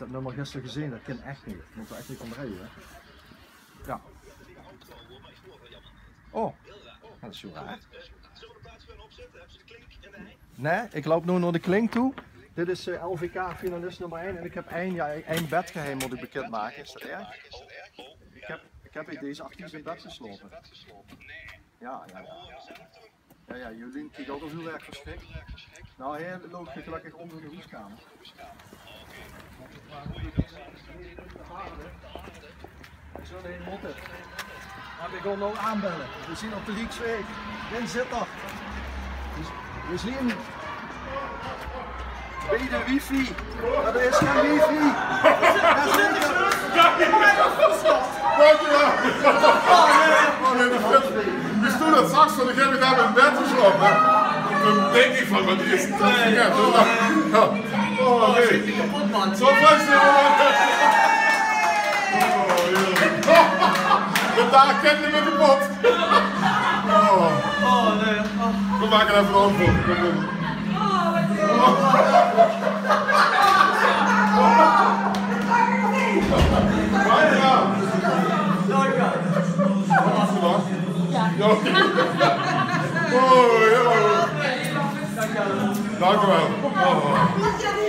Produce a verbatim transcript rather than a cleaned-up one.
Dat nummer gister gezeen, dat kin ech neet. Mót d'r ech neet van drejje, hè? Ja. Oh, dat is zo raar. Nae, ik loup noe nao de klink toe. Dit is eh, L V K-finalist nummer ein. En ik heb ein, ja, ein bedgeheim mót ik bekind make. Is dat erg? Ik heb, ik heb bie deze artiest in bed geslaope. Ja, ja, ja. Ja, ja, Jolien kiek ouk al hiel erg versjrik. Nou, hae loup gelökkig ónger in de hoeskamer. Hae zal hie mótte. Mer ik wil nog aanbelle. We zien op de Rieksweeg. Win zit er. We zien bie de wifi. Mer d'r is gein wifi. Dankjewel. Oh, nae, dat is... Dus toen dat zag, stond ik helemaal in bed te slapen, hè. Toen denk ik van, wat is dat? Ja, toen dacht ik, ja. Oh, nee. Zo vast is het. Oh, heerlijk. Dat daar kent me kapot. Oh. We maken even een antwoord. Dank u wel. Oh.